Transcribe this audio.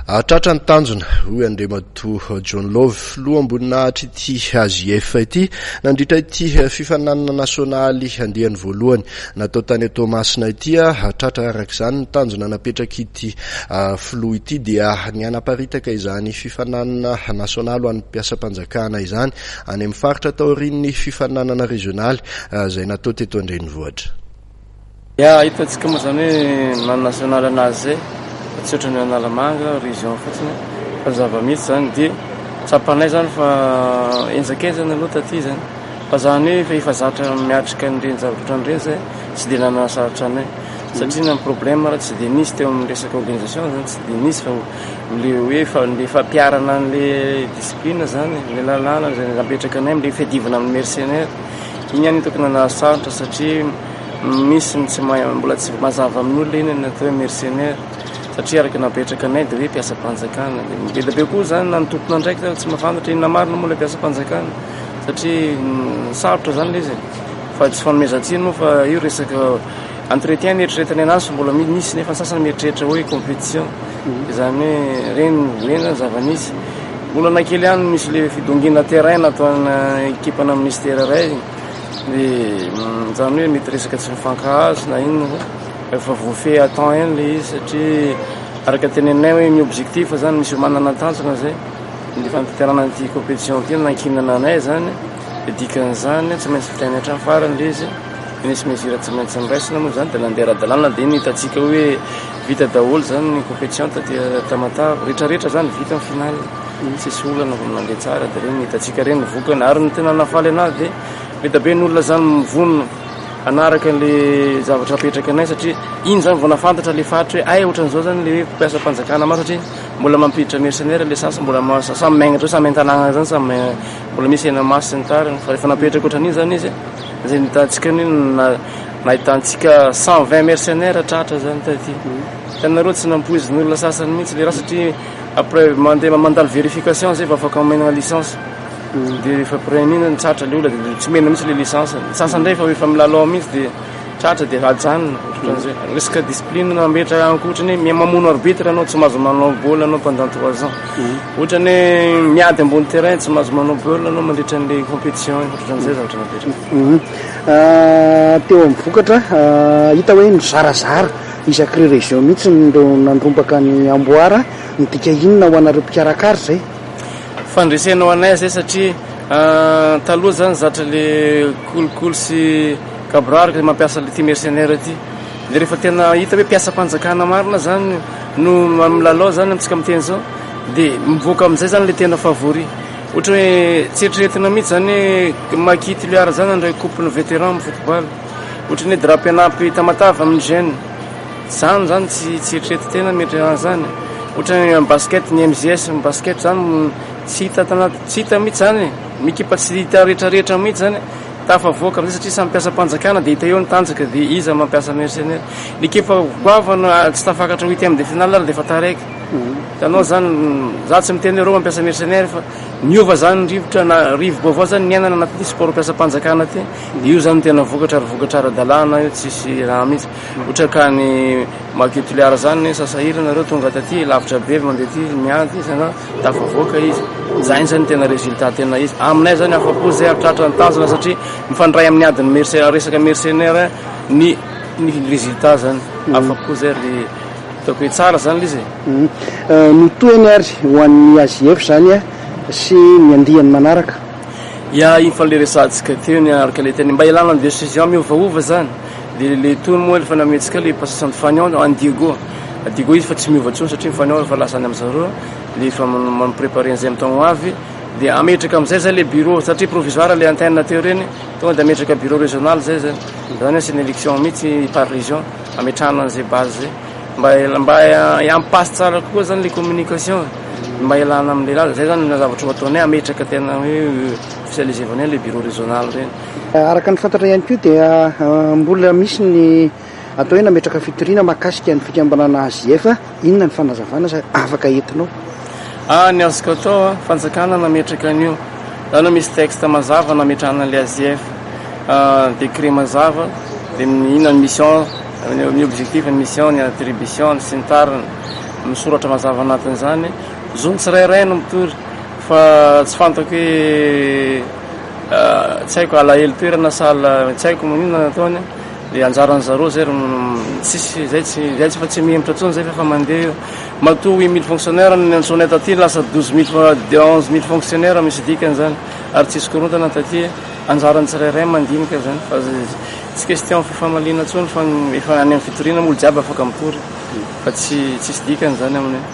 Tratra ny tanjona, hoy Andriamatoa John Love, filoham-boninahitr'ity AJF ity, nandritra ity fifaninanana nasionaly andiany voalohany natao tany Toamasina ity. Tratra araka izany ny tanjona napetrak'ity filoha ity dia ny hanaparitaka izany fifaninanana nasionaly ho an'ny mpiasam-panjakana izany any amin'ny faritra taorian'ny fifaninanana rezionaly izay natao teto an-drenivohitra. Ya, hitantsika moa zany hoe maha national anazy zay fa tsy ohatran'ny hoe Analamanga, région fotsiny fa ny zava-misy zany dia tsapanay zany fa henjakenjana aloha taty zany fa zany hoe efa efa zatra miatrika an'ireny zavatra ohatran'ireny zay tsy dia nanasarotra anay satria na ny problème ary tsy dia nisy teo amin'ny resaka organisation zany tsy dia nisy fa le hoe fa le fampiharana an'le discipline zany, le lalàna zay napetraka anay am'le fiadivana amin'ny mercenaire iny ihany hitako nanasarotra satria Misy ny tsy mahay, mbola tsy mazava amin'olona iny ny atao hoe mercenaire satria araka ny napetraka anay dia hoe mpiasam-panjakana. Dia be dia be koa izany na ny tompon'andraikitra aza tsy mahafantatra inona marina moa ilay mpiasam-panjakana satria sarotra izany ilay izy e. Fa tsy fanomezan-tsiny moa fa io resaka entretien no eritreretina anazy fa mbola misy nefa ny sasany mieritreritra hoe compétition. Izany hoe ireny ireny izany zava-nisy. Olana kely ihany misy ilay fidongiana terrain nataona ekipana ministera iray. Dia izany hoe mety resaka tsy mifankahazo na inona fa efa voafehy à temps ihany ilay izy satria araka teneninay hoe ny objectif zany misy manana tanjona zay ny fanatanterahana an'ity compétition ity no nankinana anay zany dia dikan'izany tsy maintsy vitaina hatramin'ny farany ilay izy dia nisy mesure tsy maintsy noraisina moa zany dia nandeha ara-dalàna dia iny hitantsika hoe vita daholo zany ny compétition taty Tamatave rehetrarehetra zany vita ny finale. Tsisy olana fa mandeha tsara dia reny hitantsika reny ny vokany ary ny tena nahafaly anahy dia be dia be ny olona zany mivonona hanaraka an'le zavatra apetraka anay satria iny zany vao nahafantatra le faritra hoe ay ohatran'izao zany le hoe mpiasam-panjakana maro satria mbola mampiditra mercenaire le sasany mbola samy miaingatra eo samy an-tanàna zany samy mbola misy hena-maso sy ny tariny fa rehefa napetraka ohatran'iny zany izy zay nitantsika ny nahitantsika 120 mercenaire tratra zany taty hitanareo tsy nampoizin'olona sasany mihitsy le raha satria Après mandeha mandalo vérification zay vao afaka omena licence. Dia rehefa après an'iny zany tratra le olona dia tsy omena mihitsy le licence. Ny sasany indray efa efa milalao mihitsy dia tratra dia ajanona ohatran'izay. Resaka discipline nametraka ihany koa ohatran'ny hoe mamono arbitre anao tsy mahazo manao baolina anao pendant trois ans. Ohatran'ny hoe miady ambony terrain tsy mahazo manao baolina anao mandritra an'ilay compétition iny ohatran'izay zavatra napetraka. Teo amin'ny vokatra hita hoe nizarazara Isak'ireo région mihitsy no nandrombaka ny amboara, midika inona ho anareo mpikarakara izay? Fandresena ho anay izay satria taloha zany zatra le kolikoly sy gaboraraka mampiasa ity mercenaire ity, de rehefa tena hita hoe mpiasam-panjakana marina zany no milalao zany amintsika miteny zao de mivoaka amizay zany le tena favori, ohatra hoe tsy eritreretina mihitsy zany hoe Maki Tuléar zany handray coupe ny vétéran amin'ny football. Ohatran'ny hoe drap anampy Tamatave amin'ny jeune. Zany zany tsy tsy eritreretin-tena mety an'izany. Ohatran'ny amin'ny basket ny MJS ny basket zany tsy hita tanaty tsy hita mihitsy zany e. Ny ekipa tsy hita rehetrarehetra mihitsy zany tafavoaka amin'izay satria samy mpiasam-panjakana dia hita eo ny tanjaka dia iza mampiasa mercenaire. Ny ekipa goavana tsy tafakatra huitième de finale ary dia efa taraiky. Hitanao zany za tsy miteny hoe reo mampiasa mercenaire fa niova zany ny rivotra na rivo-baovao zany niainana anatin'ity sport mpiasam-panjakana ty. Io zany no tena vokatra ary vokatra ara-dalàna io tsisy raha mihitsy. Ohatra ka ny Maki Toliara zany sasahirana nareo tonga taty lavitra be mandeha aty miady izy na tafavoaka izy. Zay zany tena résultat tena izy. Aminay zany afa-po zay ary tratra ny tanjona satria mifandray amin'ny adin'ny mercenaire resaka mercenaire ny ny résultat zany. Afa-po zay ary hitako hoe tsara zany le izy e. Ny tohiny ary ho an'ny AJF zany sy ny andiany manaraka. Ya iny fa le resahantsika teo ny araka le teny mba ialana ny decision miovaova zany de le tony moa efa namentsika le passation de fanion any Diego Diego izy fa tsy miova tsony satria ny fanion efa lasa any amizareo le efa mi-preparer an'izay amin'ny taogno avy de ametraka amizay zay le bureau satria provisoire le antenne teo reny tonga de ametraka bureau régional zay zany zany hoe asiana élection mihitsy par région ametrahana an'izay base zay mba mba hampasy tsara kokoa zany le communication mba ialana amin'ny lehilahy zay zany ny zavatra ho ataonay hametraka tena hoe officialiser-vanay le bureau régional reny. Araka ny fantatra ihany koa dia mbola misy ny atao hoe nametraka fitoriana mahakasika ny fikambanana AJF, inona ny fanazavana afaka entinao? Ah, ny azoko atao a, fanjakana nametraka an'io, zany hoe misy texte mazava nametrahana an'ilay AJF, décret mazava, dia inona ny mission, ny objectif, ny mission, ny attribution sy ny tariny. Misoratra mazava anatin'izany, zon'ny tsirairay no mitory fa tsy fantako hoe tsy haiko alahelo toerana sahala tsy haiko inona no ataony dia anjaran'ny zareo zay ro tsisy zay tsy zay tsy fa tsy mihemotra intsony zay fa efa mandeha io. Matoa 8000 fonctionnaires no niantsoanay taty lasa 12000 11000 fonctionnaires misy dikany zany ary tsisy korontana taty. Anjaran'ny tsirairay mandinika zany fa tsy question fifamaliana intsony fa efa any amin'ny fitoriana moa olo jiaby afaka mitory fa tsy tsisy dikany zany aminay.